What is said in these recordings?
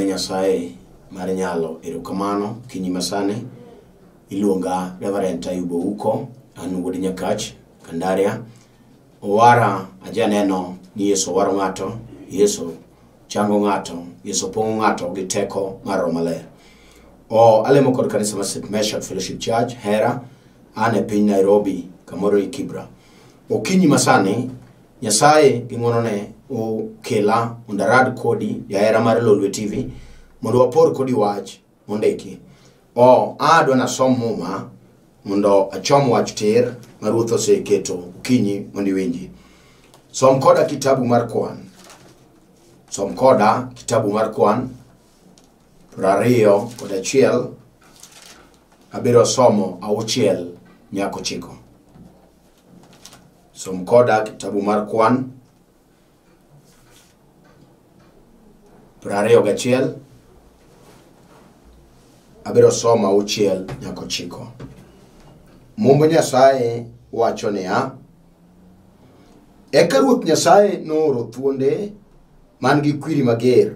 Agone Nyasaye mar nyalo erokamano okinyi masani. Iluonga Reverend Ayub Ouko, an wuod Nyakach, Kandaria. Owara ajaneno ni Yesu owaro ng'ato, Yesu chango ng'ato, Yesu pong'o ng'ato gi teko mar Roho Maler. O alemo kod kanisa mar St. Meshach Fellowship Church, Hera, an e piny Nairobi, kamoro e Kibra. Okinyi masani, Nyasaye gi ng'wonone okela mondo arad kodi, jahera mar Lolwe TV, mondo wapor kodi wach mondiki. O adwa nasom muma mondo achom wach tir ma Ruoth oseketo okinyi mondo iwinji. Som koda kitabu mar kwan. Som koda kitabu mar kwan 21 abiro somo 6 nyaka 9. Som koda kitabu mar kwan 21 abiro somo 6 nyaka 9. Mumb Nyasaye wacho niya, Eka Ruoth Nyasaye nooro thuonde man gi kwiri mager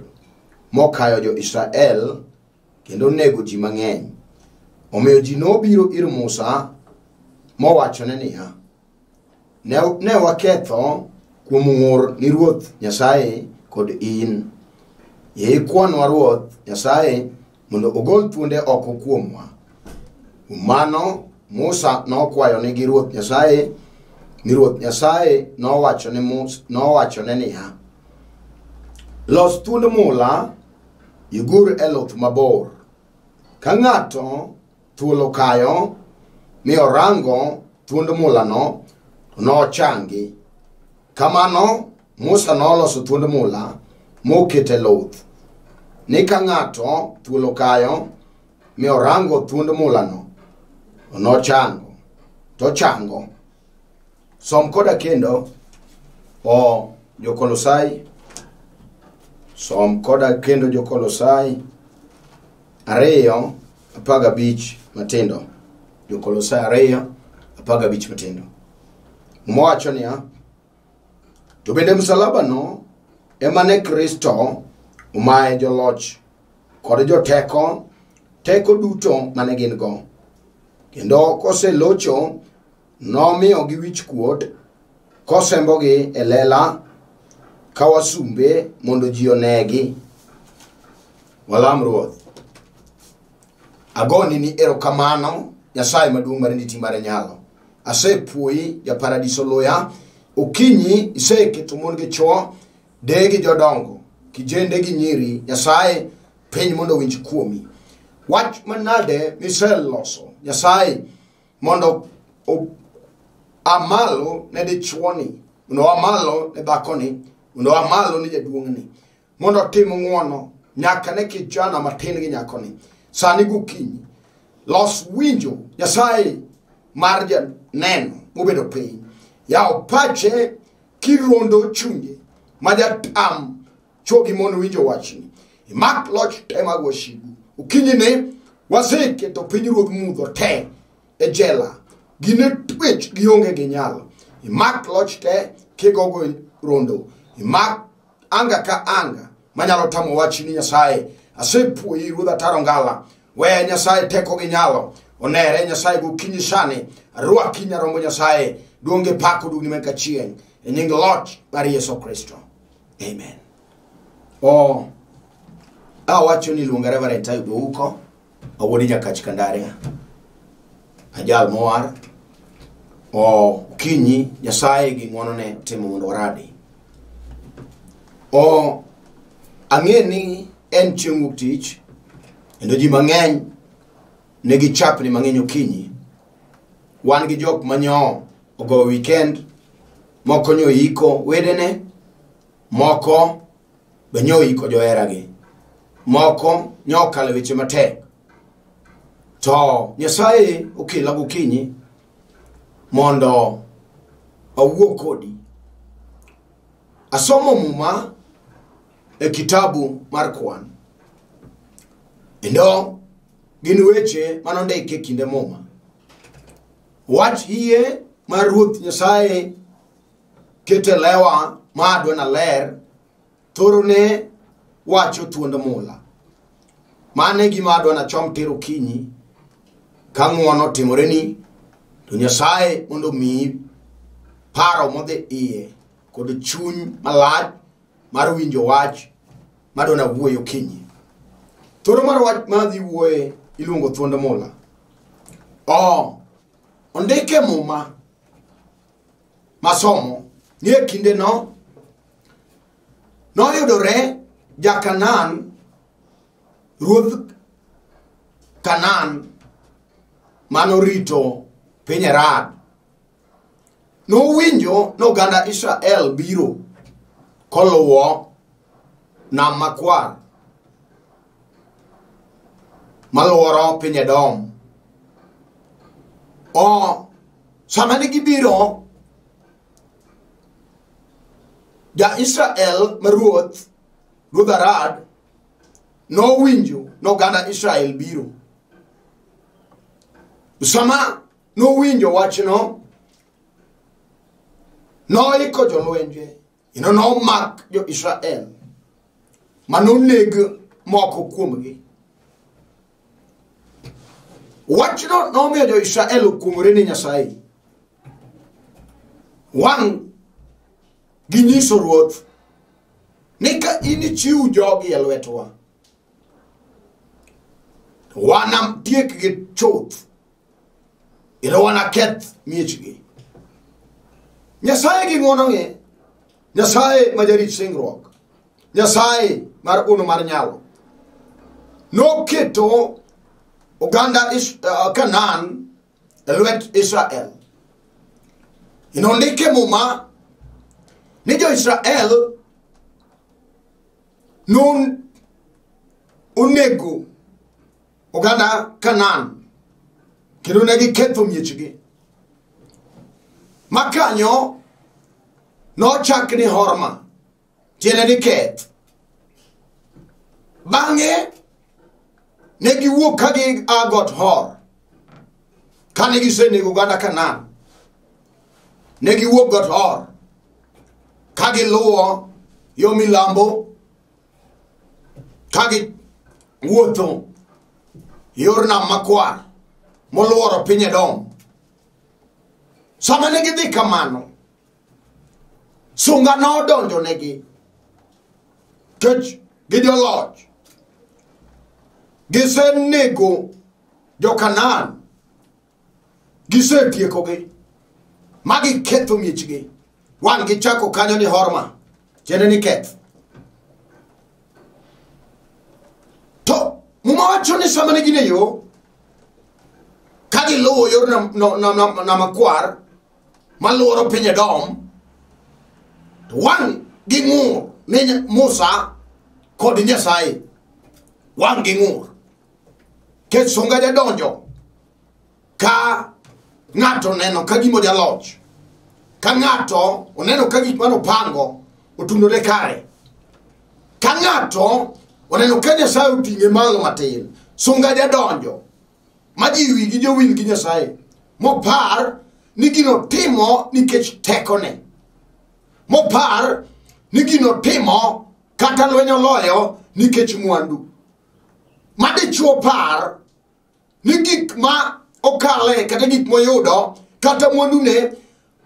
mokayo jo-Israel kendo nego ji mang'eny. Omiyo ji nobiro ir Musa mowachone niya, ne waketho kuom ng'ur ni Ruoth Nyasaye kod in. Yie ikwanwa Ruoth Nyasaye mondo ogol thuonde oko kuomwa. Kuom mano Musa nokwayo nigi Ruoth Nyasaye, mi Ruoth Nyasaye nowachone niya, Los thuond mula, igur e luth mabor. Ka ng'ato thuol okayo, mi orango thuond mulano, to nochangi. Kamano Musa noloso thuond mula mokete e luth. Ni ka ng'ato thuol okayo, mi orango thuond mulano, to nochango. To chango. Som koda kendo o Jokolosai. Som koda kendo Jokolosai 2:15 matindo. Jokolosai 2:15 matindo. Mwacho niya, to bende msalabano ema ne Kristo omaye joloch kod joteko, teko duto mane gin go. Kendo koselocho, nomiyogi wichkuot, kosembogi e lela ka wasumbe mondo ji onegi. Walam Ruoth. Agoni ni erokamano, Nyasaye maduong' mar nditi mar nyalo. Asepuoyi, japaradiso luya. Okinyi iseketo mon gi chwo, deye gi jodongo, kijende gi nyiri, Nyasaye piny mondo owinj kuomi. Wach manade miseloso, Nyasaye, mondo amalo ne dichuoni, mondo amalo ne dhakoni, mondo amalo ne jaduong'ni, mondo otim ng'wono nyaka ne kijana matin gi nyakoni. Sani gokinyi, los winjo Nyasaye mar janeno mobedo piny. Yaw pache kirondo chunye ma jatam chwo gi mon winjo wachni. Imak loch te mag wasigu. Okinyi ni waseketo pinyruodh mudho te e jela. Gine twech gionge gi nyalo. Imak loch te kigogo rondo. Imak anga ka anga manyalo tamo wachni Nyasaye. Asepuoyi Ruodh Ataro Ngala. We Nyasaye teko gi nyalo. Onere Nyasaye gokinyi sani. Arwaki nyarombo Nyasaye. Duong' gi pak oduogni nyaka chieng'. E nying loch mar Yesu Kristo. Amen. O awacho ni luonga Reverend Ayub Ouko, awuod Nyakach Kandaria. Ajal mowar. O okinyi Nyasaye gi ng'wonone otimo mondo waradi. O ang'e ni en chieng' wuok tich, kendo ji mang'eny nigi chapni mang'eny okinyi. Wan gi jok manyo ogo weekend, moko nyo iko wedene, moko be nyo iko joheragi, moko nyo okalo weche matek. To Nyasaye okela gokinyi mondo awuo kodi. Asomo muma e kitabu mar kwan. Kendo gin weche manondiki e kinde muma. Wach hie mar Ruoth Nyasaye kete lewa ma adwa na ler, thorone wacho thuond mula. Mano e gima adwa nachom tir okinyi ka ng'uono otimoreni to Nyasaye mondo omiyi paro modhi iye kod chuny malach mar winjo wach madwa nawuoye okinyi. Thuolo mar wach madhi wuoye iluongo thuond mula. Ondike Muma masomo ni e kindeno noyudore ja-Kanaan, ruodh Kanaan manorito piny Arad. Nowinjo ni oganda Israel biro koluwo Nam Makwar maluoro piny Edom. Sama ne gibiro, ja-Israel ma ruoth, ruodh Arad, nowinjo ni oganda Israel biro. Sama nowinjo wachno, noiko jolwenje kendo nomak jo-Israel manoneg moko kuomgi. Wachno nomiyo jo-Israel okuong'ore ni Nyasaye. Wang' ginyiso ruoth ni ka in ichiw jogi e lwetwa, to wanatiekgi chuth kendo wanaketh miechgi. Nyasaye gi ng'wonone, Nyasaye ma jarit singruok, Nyasaye mar uno mar nyalo, noketo oganda Kanaan e lwet Israel. Nondike Muma ni jo-Israel non onego oganda Kanaan kendo ne giketho miechgi. Makanyo nochak ni Horma, tiende ni keth. Bang'e ne giwuok ka gi a got Hor, kane gisenego oganda Kanaan. Ne giwuok got Hor ka giluwo yo milambo, ka giwuotho yor Nam Makwar moluoro piny Edom. Sama ne gidhi kamano, sunga nodonjo negi, kech gi joloch gisenego jo-Kanaan, gisetiekogi ma giketho miechgi. Wang' gichako kanyo ni Horma, tiende ni keth. To Muma wacho ni sama ne gin e yo, ka giluwo yor Nam Makwar maluoro piny Edom, to wang' ging'ur ni Musa kod Nyasaye. Wang' ging'ur. Kech sunga jadonjo ka ng'ato oneno ka gima jaloch, ka ng'ato oneno ka gik manopango otundore kare, ka ng'ato oneno ka Nyasaye oting'e malo matin, sunga jadonjo ma ji wigi jowil gi Nyasaye, mopar ni gino timo nikech tekone, mopar ni gino timo kata lweny oloyo nikech mwandu. Ma dichuo par ni gik ma okale kata gik moyudo kata mwandune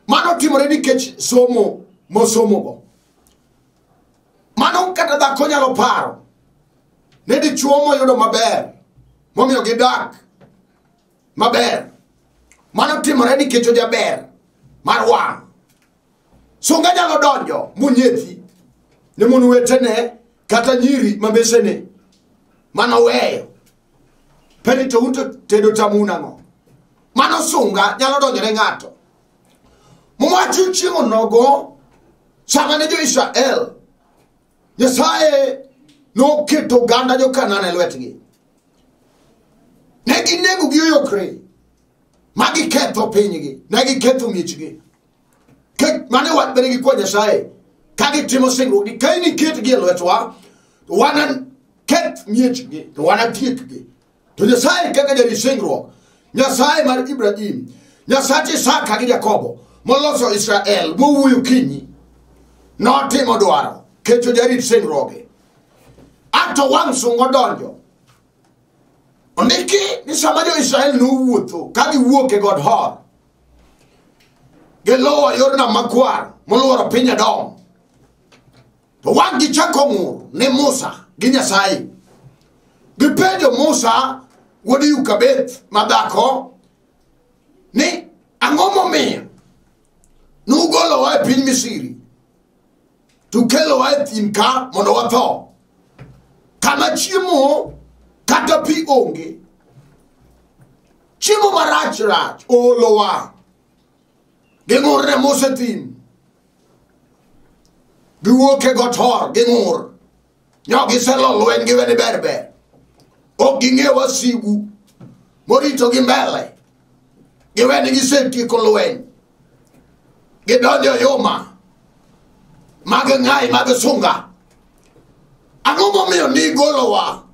mano timore nikech somo mosomogo. Mano kata dhako nyalo paro ne dichuo moyudo maber momiyo gidak maber, mano timore nikech ojaber mar wang'. Sunga nyalo donjo munyethi ne mon wetene kata nyiri mambesene manoweyo. Peni to un to tedo tamu nang'o? Mano sunga nyalo donjo ne ng'ato. Muma wacho chieng' onogo sama ne jo-Israel, Nyasaye noketo oganda jo-Kanaan e lwetgi. Ne ginego gi oyokre ma giketho pinygi, ne giketho miechgi. Mano wach mane gikwa Nyasaye ka gitimo singruok ni ka iniketgi e lwetwa, to wanaketh miechgi, to wanatiekgi. To Nyasaye kaka jarit singruok, Nyasaye mar Ibrahim, Nyasach Isaka gi Jakobo, moloso Israel, mowuoyo kinyi, notimo dwaro, kecho jarit singruoge. Ato wang' sunga odonjo, Ondiki ni sama jo-Israel nowuotho ka giwuok e got Hor, giluwo yor nam makwar moluoro piny Edom. To wang' gichako ng'ur ne Musa gi Nyasaye. Gipenjo Musa wuod Yukabeth madhako ni ang'o momiyo nugolowa e piny Misri tukelowa e thim ka mondo watho, kama chiemo kata pi onge, chiemo marach rach oolowa. Ging'ur ne Musa e thim, giwuok e got Hor ging'ur. Nyo giselo lweny giwe ni ber ber, ok ging'e wasigu morito gi mbele, giwe ni gisetieko lweny, gidonjo yuma mag ng'ayi mag sunga. Ang'o momiyo nigolowa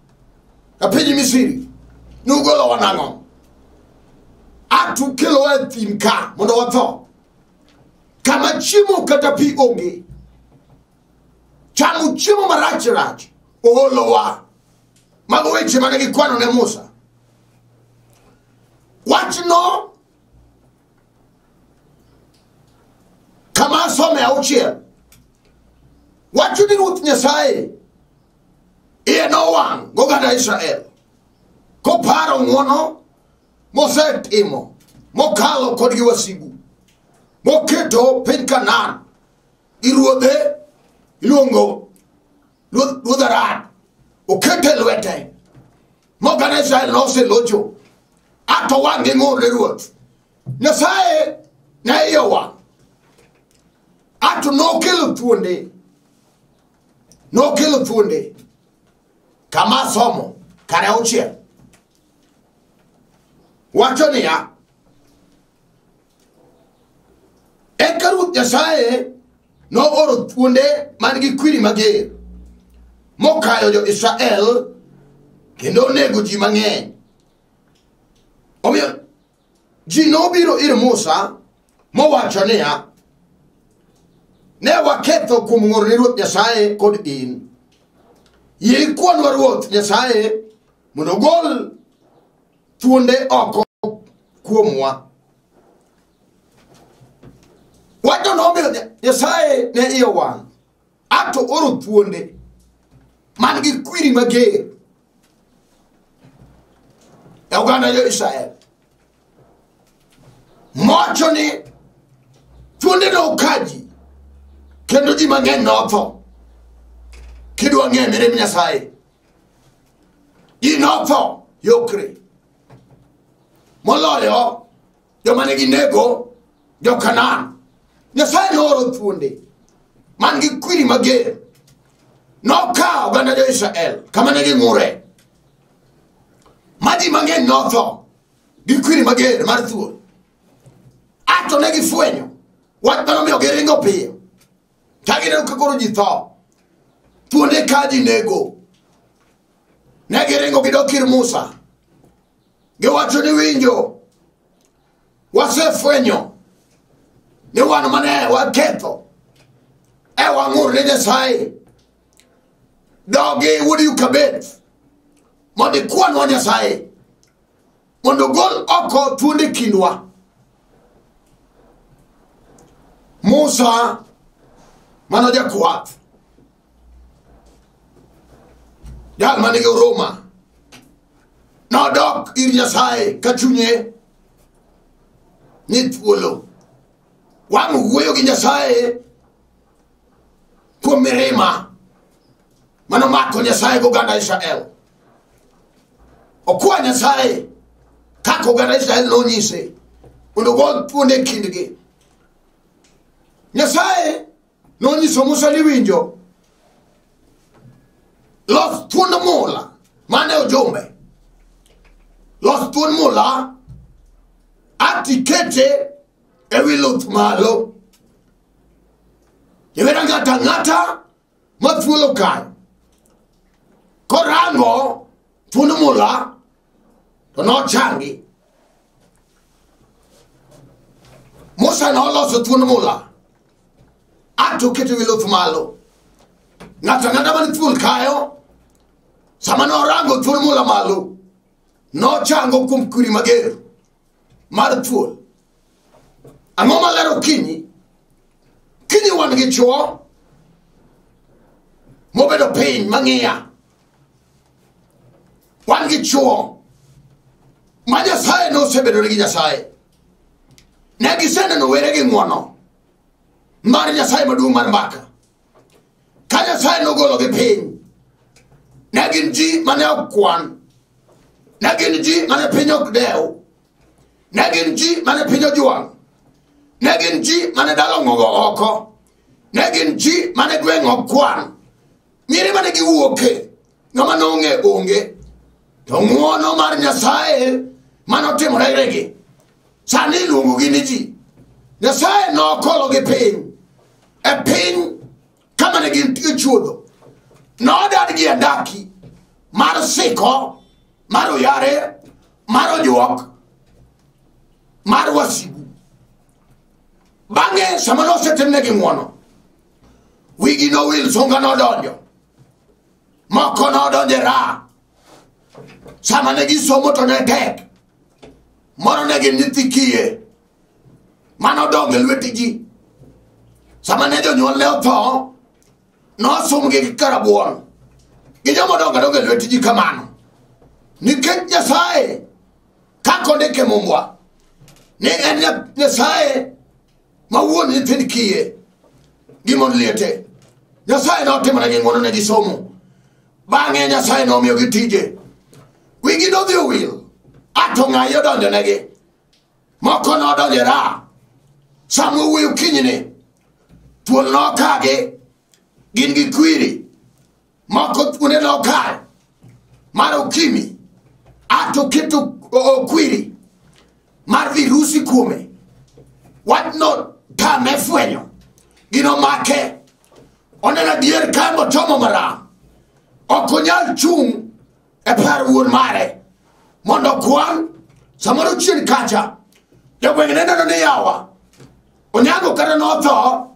e piny Misri? Nugolowa nang'o? Atukelowa e thim ka mondo watho, kama chiemo kata pi onge. Chamo chiemo marach rach oolowa. Mago weche mane gikwano ne Musa. Wachno kama asome auchiel wacho ni Ruoth Nyasaye iye nowang' goganda Israel koparo ng'wono mosetimo mokalo kodgi wasigu, moketo piny Kanaan gi ruodhe iluongo ruodh Arad okete lwete. Moganda Israel noselocho, ato wang' gi ng'ur ne Ruoth Nyasaye ne iye owang'. Ato nokelo thuonde, nokelo thuonde kama somo kare auchiel wacho niya, eka Ruoth Nyasaye nooro thuonde man gi kwiri mager mokayo jo-Israel kendo onego ji mang'eny. Omiyo ji nobiro ir Musa mowacho niya, ne waketho kuom ng'ur ne Ruoth Nyasaye kod in. Yie ikwanwa Ruoth Nyasaye mondo ogol thuonde oko kuomwa. Wachno nomiyo Nyasaye ne iye owang', ato oro thuonde man gi kwiri mager e oganda jo-Israel. Mowacho ni thuonde noka ji kendo ji mang'eny notho. Kidwa ng'eyo mirimb Nyasaye, ji notho yokre moloyo joma ne ginego jo-Kanaan. Nyasaye nooro thuonde man gi kwiri mager, nokawo oganda jo-Israel kama ne ging'ure, ma ji mang'eny notho gi kwiri mager mar thuol. Ato ne gifwenyo wach manomiyo giringo piyo ka gineno ka koro ji tho, thuonde ka ji nego. Ne giringo gidok ir Musa, giwacho ni winjo, wasefwenyo ni wan mane waketho e wang'ur ne Nyasaye. Dogi wuod Yukabeth mondo ikwanwa Nyasaye mondo ogol oko thuonde kindwa. Musa mano jakwath, jal manigi huruma, nodok ir Nyasaye ka chunye ni thuolo. Wang' wuoyo gi Nyasaye kuom mirima manomako Nyasaye goganda Israel. Okwa Nyasaye kaka oganda Israel nonyise mondo ogol thuonde e kindgi. Nyasaye nonyiso Musa ni winjo, los thuond mula mane ojumbe, los thuond mula atikete ewi luth malo. Iwera ng'ato ang'ata ma thuolo kayo korango thuond mula to nochangi. Musa noloso thuond mula ato oketo ewi luth malo. Ng'ato ang'ata mane thuol kayo, sama norango thuond mula malo, Nochango kuom kwiri mager mar thuol. Ang'o malero kinyi? Kinyi wan gi chuo mobedo piny mang'iya. Wan gi chuo ma Nyasaye nosebedo gi Nyasaye. Ne giseneno were gi ng'uono mar Nyasaye maduong' mar mbaka. Ka Nyasaye nogologi piny, ne gin ji mane ok kwan, ne gin ji mane piny ok dew, ne gin ji mane piny ojwang', ne gin ji mane dala ong'ogo oko, ne gin ji mane gweng' ok kwan. Miere mane giwuoke, ng'ama nong'e onge. To ng'uono mar Nyasaye manotimore negi, sani iluongogi ni ji. Nyasaye nokologi piny, e piny kama ne gintie chuodho. Nodadgi andaki mar siko, mar oyare, mar ojuok, mar wasigu. Bang'e sama nosetimnegi ng'uono, wigi nowil, sunga nodonjo. Moko nodonjo e raha. Sama ne gisomo to ne tek. Moro ne gin nyithi kiye manodongo e lwet ji. Sama ne jonyuol ne otho, nosumgi gi karabuon gi joma odongo adonga e lwet ji kamano. Nikech Nyasaye kaka ondike Mumbwa ni en Nyasaye ma wuon nyithind kiye gi mond liete. Nyasaye notimonegi ng'wono ne gisomo. Bang'e Nyasaye nomiyogi tije. Wigi nodhi owil, ato ng'ayi odonjonegi. Moko nodonjo e raha. Sama owuoyo kinyni, thuol nokagi, gin gi kwiri. Moko thuonde nokayo mar okimi, ato keto kwiri mar virusi kuome. Wachno tame fwenyo, gino make. Oneno adier ka mochomo maram. Ok onyal chung' e par wuon mare mondo okwan. Samoro chien kacha jogweng' ne neno ni yawa Onyango kata notho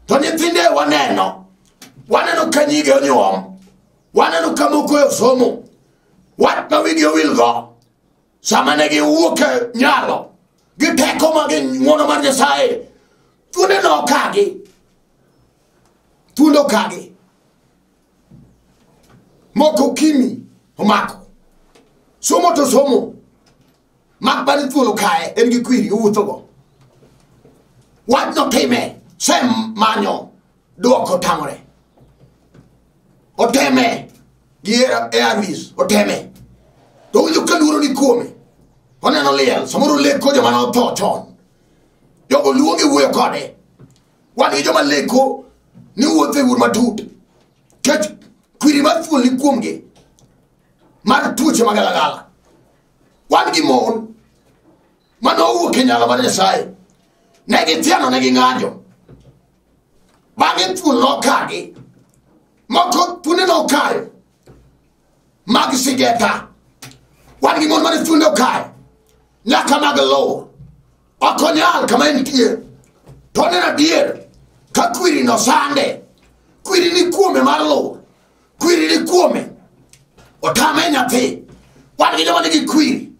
to nyithinde waneno, waneno ka nyige onyuom, waneno ka moko e somo. Wach ma wigi owilgo sama ne giwuok e nyalo gi teko ma gi ng'wono mar Nyasaye, thuonde nokagi, thuonde okagi. Moko kimi omako somo to somo mak bani thuol okaye, en gi kwiri owuothogo. Wach notime, sem manyo duoko tamore. Oteme gi ARVs, oteme. To owinjo ka luoro ni kuome. Oneno liel, samoro leko joma notho chon. Jogo luonge wuoyo kode. Wan gi joma leko ni wuotho e bur matut. Kech kwiri mar thuol ni kuomgi mar tuoche magalagala. Wan gi mon manowuok e nyalo mar Nyasaye. Ne githiano, ne ging'anjo. Bang'e thuol nokagi. Moko thuonde nokayo mag sigeta. Wan gi mon mane thuonde okayo nyaka mag lowo. Ok onyal kama entie. To oneno adier ka kwiri no sande. Kwiri ni kuome mar lowo. Kwiri ni kuome. Otame nyathi. Wan gi joma nigi kwiri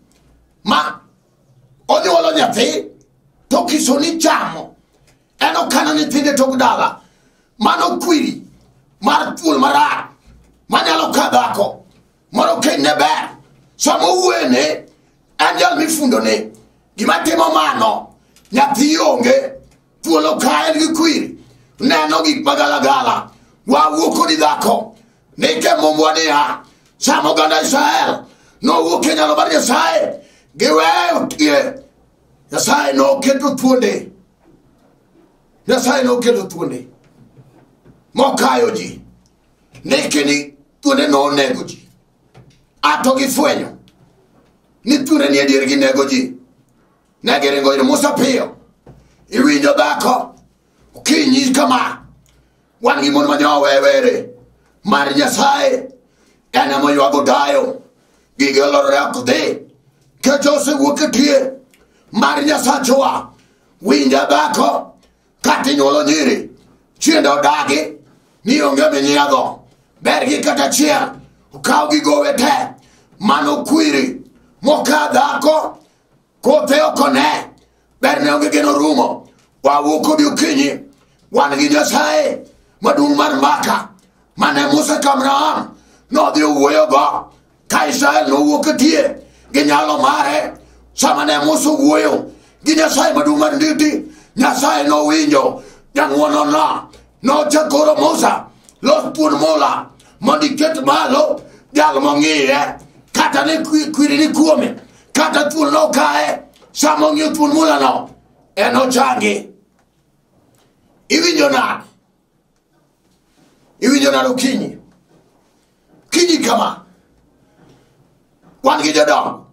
ma onyuolo nyathi to kiso ni chamo. En okano nyithinde tok dala. Mano kwiri mar thuol marach manyalo ka dhako moro keny ne ber. Sama owuoyene en jal mifundone gima timo mano. Nyathi onge thuol okaye en gi kwiri neno gik magalagala. Wawuo kodi dhako nike Mumbwa niya sama oganda Israel nowuok e nyalo mar Nyasaye giweyo tie Nyasaye noketo thuonde. Nyasaye noketo thuonde mokayo ji. Nike ni thuonde nonego ji. Ato gifwenyo ni thuonde ni adier ginego ji. Ne giringo ir Musa piyo. Iwinjo dhako okinyi kama wan gi mon ma nyowe were mar Nyasaye en ema oywago dayo gige olorore ok dhi kech osewuok e tie mar Nyasachwa. Winja dhako kata inyuolo nyiri chiende odagi ni onge minyiedho ber gi kata achiel okaw gi gowe te mano kwiri. Ka dhako kothe ok one, berne onge geno rumo. Wawuok kodi okinyi, wan gi Nyasaye maduong' mar mbaka mane Musa ka Abraham nodhi owuoyogo ka Israel nowuok e tie gi nyalo mare. Sama ne Musa owuoyo gi Nyasaye maduong' mar nditi, Nyasaye nowinjo jang'uonono. Nochakoro Musa, los thuon mula mondo iket malo jal mong'iye, kata ne kwiri ni kuome, kata thuol nokaye. Sama ong'iyo thuon mulano, en ochangi. Iwinjo nade? Iwinjo nade okinyi? Kinyi kama, wan gi jodongo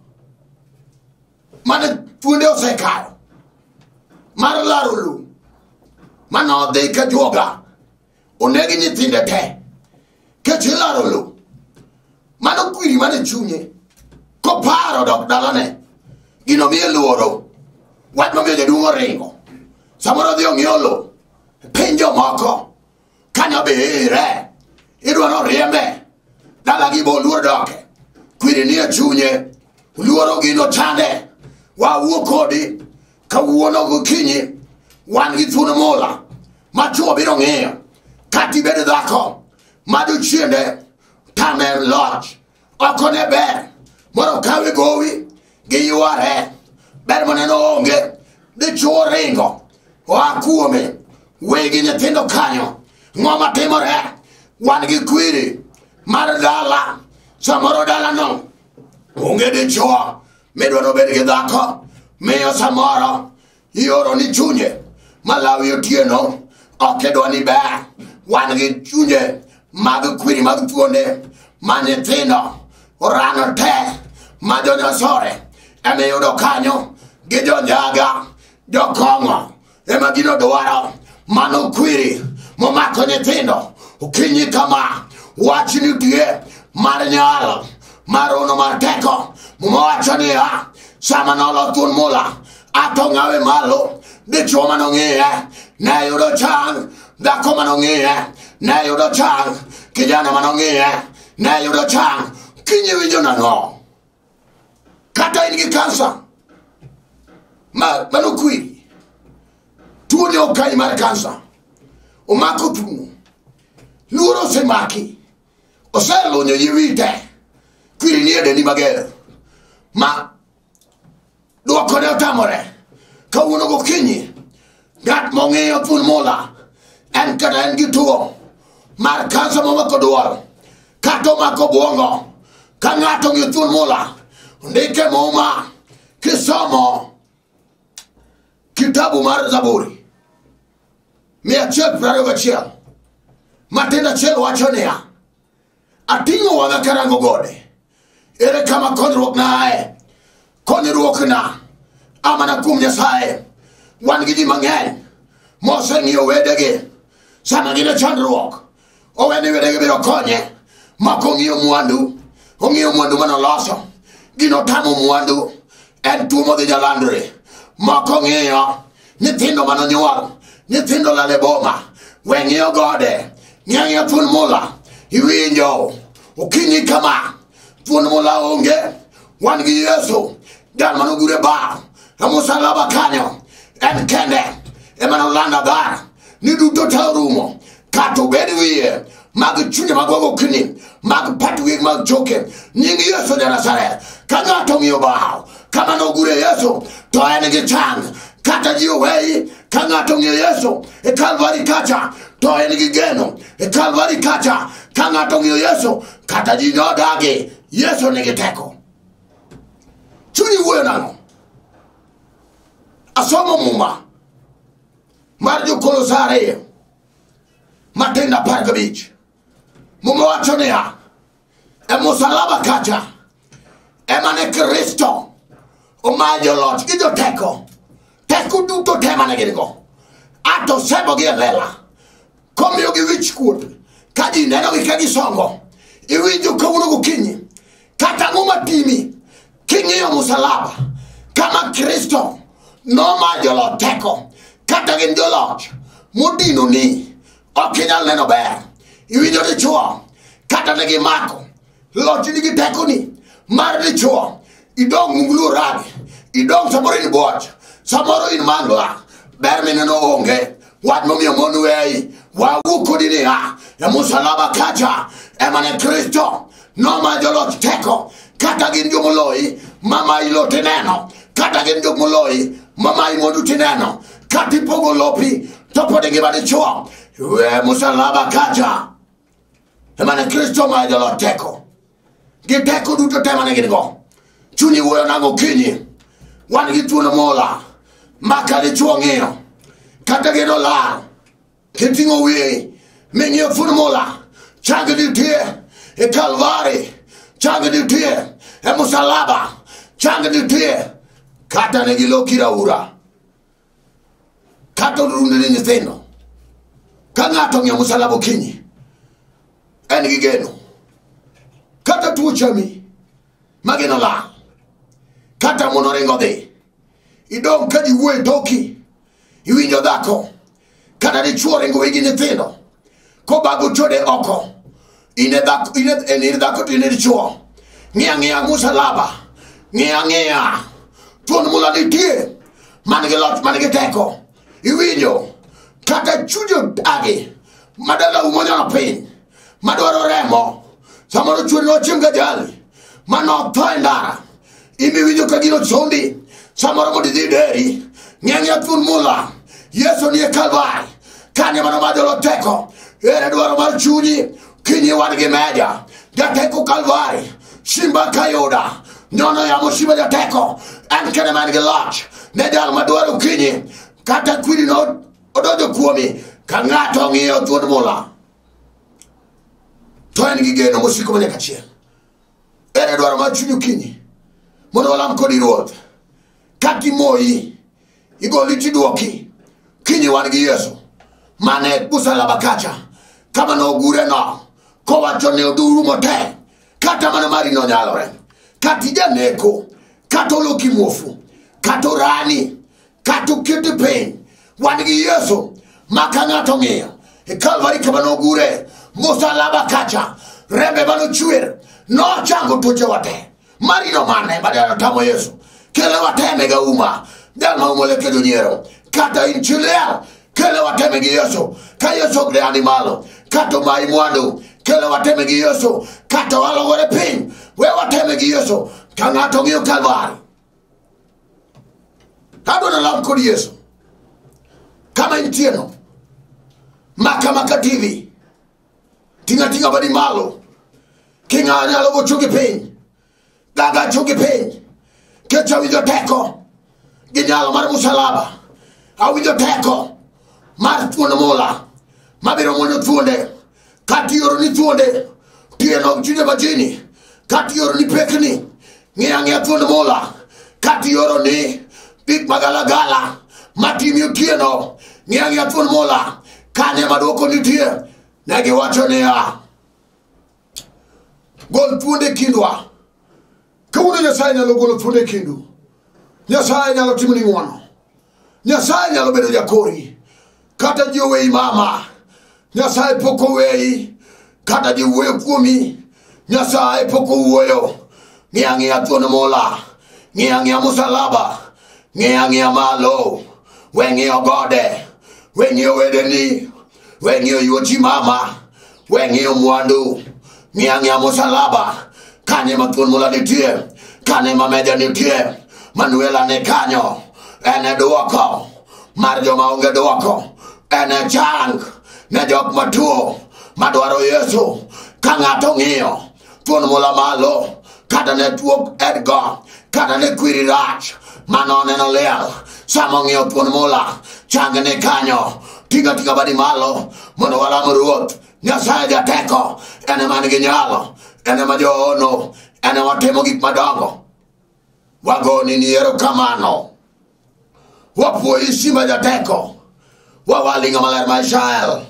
mane thuonde osekayo mar laro lum, mane odhi ka juoga onegi nyithinde te kech ilaro lum. Mano kwiri mane chunye koparo dok dalane, gino miye luoro. Wach momiyo jaduong' oringo. Samoro odhi ong'iewo lo piny jomoko kanyo be ire, idwa noriembe dalagi bo oluor doke. Kwiri nie chunye, luoro gino chande. Wawuo kodi kawuono gokinyi, wan gi thuon mula ma chuo biro ng'iyo. Kata ibed dhako ma jochiende tame loch, ok one ber mondo okawe gowi gi yware. Ber moneno onge, dichuo ringo oa kuome, wegi nyithindo kanyo. Ng'o matimore? Wan gi kwiri mar dala. Samoro dalano onge dichuo midwa nobed gi dhako, miyo samoro ioro ni chunye malawi otieno ok idwa ni ber. Wan gi chunye mag kwiri mag thuonde ma nyithindo orano te ma jonyosore emiyudo kanyo gi jonjaga jokong'o ema gino dwaro. Mano kwiri momako nyithindo okinyi kama. Wach nitie mar nyalo mar ono mar teko. Muma wacho niya, sama nolo thuon mula ato ng'awe malo, dichuo manong'iye ne yudo chang, dhako manong'iye ne yudo chang, kijana manong'iye ne yudo chang. Kinyi winjo nang'o? Kata in gi kansa, mano kwiri. Tuo ne okayi mar kansa, omako thuno, luoro osemaki, oselunyo yie wiyi te. Kwiri nie dendi mager ma duoko ne otamore. Kawuono gokinyi, ng'at mong'iyo thuon mula en kata en gi tuo mar kansa momako duol kata omako obwongo. Ka ng'ato ong'iyo thuon mula, ndike Muma kisomo kitabu mar Zaburi 121 matindo achiel wacho niya, ating'o wang'a karango gode, ere kama konyruok na ae? Konyruok na a mana kuom Nyasaye. Wan gi ji mang'eny moseng'iyo wedegi sama gin e chandruok, oweni wedegi biro konye. Moko ong'iyo mwandu, ong'iyo mwandu manoloso, gino tamo mwandu, en tuo modhi jalandre. Moko ng'iyo nyithindo manonyuol, nyithindo lal e boma, we ng'iyo gode, ng'iyo ang'iya thuon mula. Iwinjo okinyi kama thuon mula onge, wan gi Yesu jal manogure bar e musalaba kanyo, en kende ema nolando adhar ni duto te orumo. Kata obed wiye mag chunye mag okinyi, mag pat wiye mag choke, nying Yesu ja Nazareth. Ka ng'ato ong'iyo bao kama nogure Yesu to en gi chang. Kata ji oweyi, ka ng'ato ong'iyo Yesu e Kalvari kacha to en gi geno. E Kalvari kacha ka ng'ato ong'iyo Yesu, kata ji nodagi, Yesu nigi teko. Chunyi wuoyo nang'o? Asomo Muma mar Jo-Kolosai 2 matindo 15. Muma wacho niya, e musalaba kacha ema ne Kristo omayo joloch gi joteko, teko duto te mane gin go, ato osembogi e lela komiyogi wich kuot ka ji nenogi ka gisongo. Iwinjo kawuono gokinyi, kata ang'o matimi king'iyo musalaba kama Kristo nomayo joloch teko, kata gin joloch modino ni ok inyal neno ber. Iwinjo dichuo kata ne gimako loch nigi tekoni mar dichuo, Idong' munglu ragi. Idong' samoro in bwoch. Samoro in mangla. Ber mineno onge. Wach momiyo mon weyi. Wawuok kodi niya. E musalaba kacha. Ema ne Kristo. Noma joloch teko. Kata gin jomoloyi. Mama ilo tineno. Kata gin jomoloyi. Mama imwandu tineno. Kata ipogo lopi. To pod ngima dichuo. We musalaba kacha. Ema ne Kristo ma joloch teko. Gi teko duto te mane gin go. Chunyi wuoyo nang'o okinyi. Wan gi thuolo mola. Maka dichuo ng'iyo. Kata geno lal. Kiting'o wiyi. Ming'iyo thuolo mola. Chang nitie e Kalvari. Chang nitie e musalaba. Chang nitie. Kata ne giloki raura. Kata orunde ni nyithindo. Ka ng'ato ong'iyo musalaba okinyi. En gi geno. Kata tuo chami. Mageno lal. Kata mon oringo dhi. Idong' ka ji wuoyo e toki. Iwinjo dhako. Kata dichuo ringo wegi nyithindo. Kobago chode oko. In e dhako, in dhako to in e dichuo. Ng'iya ng'iya musalaba. Ng'iya ng'iya. Thuon mula nitie. Man gi loch, man gi teko. Iwinjo. Kata chuny odagi. Madala umonyono piny. Madwaro remo. Samoro chuny nochiem gajali. Manotho e ndara. Imiwinjo ka gino sondi. Samoro mondo idhi deri. Ng'iya ng'iya thuon mula. Yesu nie Kalvari. Kanyo mano majolo teko. Ere dwaro mar chunyi. Kinyi wan gi meja. Jateko Kalvari. Simba kayuda. Nyono yamo simba jateko. En kende man gi loch. Ne jal madwaro kinyi. Kata kwiri no odonjo kuomi. Ka ng'ato ong'iyo thuon mula. To en gi geno mosiko manyaka chieng'. Ere dwaro mar chunyi okinyi. Mondo walam kodi Ruoth. Kata imoyi. Igoli tiduoki. Kinyi wan gi Yesu. Mane musalaba kacha. Kama nogure no. Kowacho ni oduru motek. Kata mana mari nonyalore. Kata ijaneko. Kata oloki muofu. Kata orani. Kata oketi piny. Wan gi Yesu. Ma ka ng'ato ong'iyo. E Kalvari kama nogure. Musalaba kacha. Rembe manochwer. Nochango tuoche te. Marino mane madano tamo Yesu. Kele wateme ga uma. Jal ma umo leke jonyiero. Kata in chi liel. Kele wateme gi Yesu. Ka Yesu ok ne malo. Kata omayi mwandu. Kele wateme gi Yesu. Kata walogore piny. We wateme gi Yesu. Ka ng'ato ong'iyo Kalvari. Adwa nalam kod Yesu. Kama intie no. Maka maka TV. Tinga tinga badi malo. Kinga nyalo go chungi piny. Gaga chungi piny. Kecha winjo teko. Gi nyalo mar musalaba. Awinjo teko. Mar thuon mula. Mabiro muonyo thuonde. Kata ioro ni thuonde. Tieno chunye majini. Kata ioro ni pekni. Ng'iya ng'iya thuon mula. Kata ioro ni gik magalagala. Matimi otieno. Ng'iya ng'iya thuon mula. Kanye maduoko nitie. Ne giwacho niya. Gol thuonde kindwa. Kawuono Nyasaye nyalo golo thuonde kindu. Nyasaye nyalo timoni ng'wono. Nyasaye nyalo bedo jakori. Kata ji oweyi mama. Nyasaye pok oweyi. Kata ji wuoyo kuomi. Nyasaye pok owuoyo. Ng'iya ng'iya thuon mula. Ng'iya ng'iya musalaba. Ng'iya ng'iya malo. We ng'iyo gode. We ng'iyo wedeni. We ng'iyo yuochi mama. We ng'iyo mwandu. Ng'iya ng'iya musalaba. Kanye ma thuon mula nitie. Kanye ma meja nitie. Manuela ne kanyo. En e duoko. Mar joma onge duoko. En e chang. Ne jok matuo. Madwaro Yesu. Ka ng'ato ng'iyo. Thuon mula malo. Kata ne tuo Edgar. Kata ne kwiri rach. Mano neno liel. Sama ong'iyo thuon mula. Chang ne kanyo. Tinga tinga badi malo. Mondo walam Ruoth. Nyasaye jateko. En ema nigi nyalo. En ema joono. En ema timo gik madongo. Wagoni ni erokamano. Wapuoyi simba jateko. Wawali ng'ama ler mar Israel.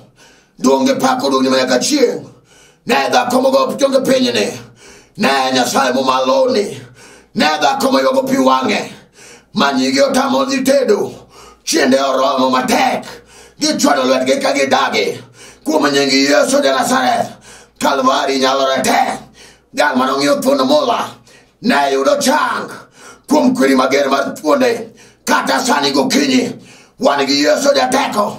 Duong' gi pak oduogni manyaka chieng'. Ne dhako mogo chonge pinyni. Ne Nyasaye momaloni. Ne dhako moywago pi wang'e. Ma nyige otamo dhi tedo. Chiende oromo matek. Gichwado lwetgi ka gidagi. Kuom nying Yesu ja Nazareth. Kalvari nyalore te. Jal manong'iyo thuon mula. Ne yudo chang kuom kwiri mager mar thuonde. Kata sani gokinyi wan gi Yesu jateko.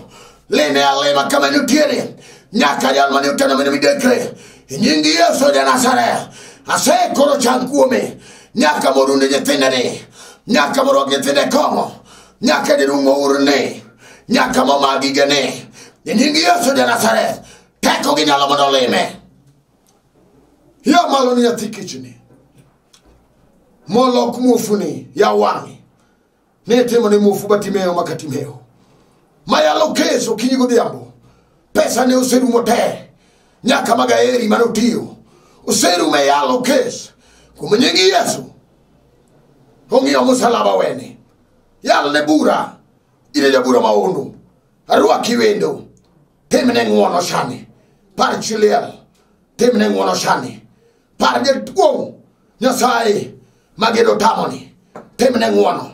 Lime alima kama nitiere. Nyaka jal mane oteno mane midekre. E nying Yesu ja Nazareth. Asekoro chang kuome. Nyaka morunde nyithindeni. Nyaka morwak nyithinde kong'o. Nyaka jaduong' mourne. Nyaka moma gigene. E nying Yesu ja Nazareth. Teko gi nyalo mondo olime. Ya malo ni nyathi kichni. Molok muofuni ya wang'i. Ne timo ne muofu Bartimeo ma Katimeo. Mayalo kes okinyi godhiambo. Pesa ne oserumo te. Nyaka magaeri mane otiyo. Oserumo e yalo kes. Kuom nying Yesu. Ong'iyo musalaba wene. Yal ne bura. Ine jabura maono. Arwaki wendo. Timne ng'uono sani. Par chi liel. Timne ng'uono sani. Par jatuo. Nyasaye magedo tamoni. Timne ng'uono.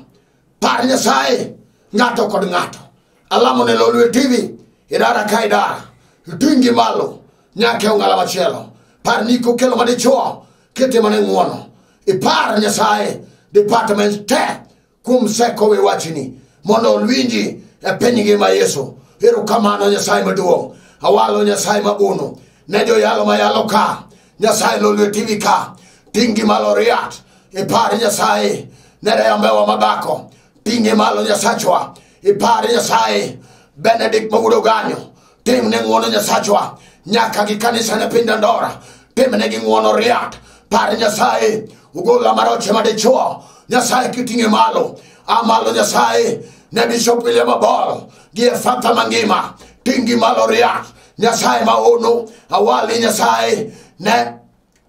Par Nyasaye ng'ato kod ng'ato. Alamo ne Lolwe TV. Idara ka idara. Itingi malo. Nyaka e ong'ala machielo. Par niko kelo madichuo. Kete mane ng'uono. Ipar Nyasaye department te kuom seko we wachni. Mondo olwinji e piny ngima Yesu. Erokamano Nyasaye maduong'. Awalo Nyasaye mabuno. Ne joyalo mayalo ka. Nyasaye Lolwe TV ka. Tingi malo riat. Ipar Nyasaye. Ne rembewa madhako. Tingi malo Nyasachwa. Ipar Nyasaye. Benedict Mawudo Ganyo. Tim ne ng'uono Nyasachwa. Nyaka gi kanisa ne piny Dandora. Tim ne gi ng'uono riat. Par Nyasaye. Ugola maroche madichuo. Nyasaye kiting'e malo. Amalo Nyasaye. Ne Bishop William Abol. Gi e Fanta mangima. Tingi malo riat. Nyasaye maono. Awali Nyasaye. Ne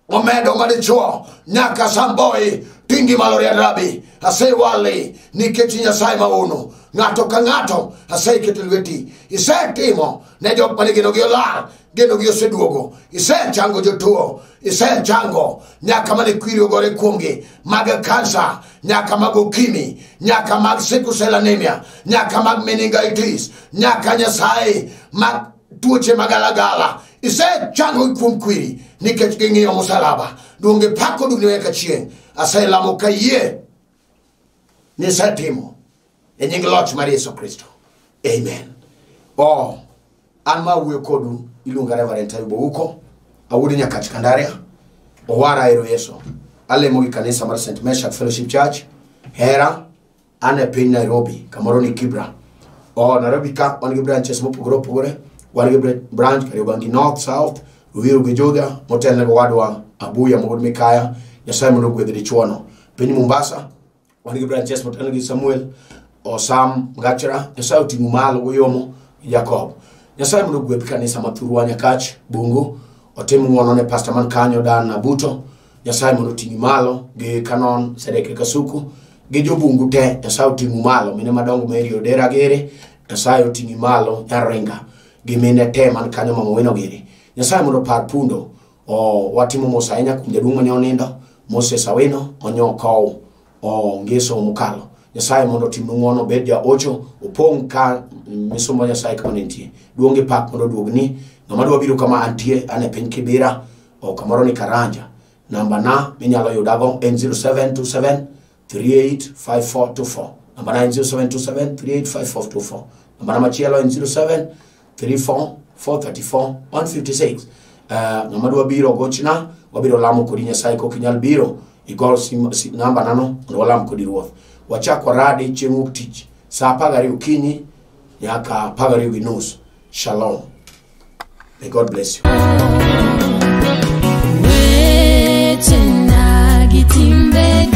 omedo madichuo. Nyaka Samboi. Tingi malo riat rabi. Asewali. Nikech Nyasaye maono. Ng'ato ka ng'ato aseketo lweti. Isetimo ne jok mane genogi olal, genogi oseduogo. Isechango jotuo, isechango nyaka mane kwiri ogore kuomgi mag kansa, nyaka mag ukimwi, nyaka mag sickle cell anemia, nyaka mag meningitis, nyaka Nyasaye mag tuoche magalagala. Isechango kuom kwiri nikech ging'iyo musalaba. Duonge pako dugni nyaka chieng'. Aselamo kayie ni isetimo. E nying loch mar Yesu Kristo. Amen. Oh, an ma wuoyo kodu iluonga Reverend Taibo Uko, awuod Nyakach Kandaria, owara ero Yesu. Alemo gi kanisa mar St. Meshach Fellowship Church, Hera, an e piny Nairobi, kamoro ni Kibra. Oh, Nairobi ka wan gi branches mopogore opogore, wan gi branch Kariobangi North, South, Ruiru gi Juja, motelne go wadwa Abuya Mowuod Mikaya, Nyasaye mondo ogwedh dichuono. Piny Mombasa, wan gi branches motelne gi Samuel Osam Gachera, Nyasaye oting'o malo goyomo Jacob. Nyasaye mondo ogwedh kanisa mathurwa Nyakach, Bungu, otim ng'uono ne pastor man kanyo Dan Abuto. Nyasaye mondo oting'i malo gi Canon Sedeke Kasuku gi jobungu te. Nyasaye oting'u malo mine madongo Mary Odera gere, Nyasaye oting'i malo Nyarenga gi mine te man kanyo Mama Wino gere. Nyasaye mondo opar pundo. O watimo mos ahinya kuom jaduong' mane onindo Moses Awino manyo okow o ngeso mokalo. Nyasaye mondo otimnu ng'uono, obed jaocho, opong' ka misumba Nyasaye kama nitie. Duong' gi pak mondo oduogni. Ng'ama dwa biro kama antie, an e piny Kibera, o kamoro ni Karanja. Namba na minyalo yudago en 0727 385424. Namba na en 0727 385424. Namba na machielo en 07 34 434 156. Ng'ama dwa biro gochna, wabiro lamo kodi Nyasaye. Kok inyal biro, igo namba nano mondo walam kodi Ruoth. Wachak waradi chieng' wuok tich saa 12 okinyi nyaka 12:30. Shalom. May God bless you. Wechena gi timbe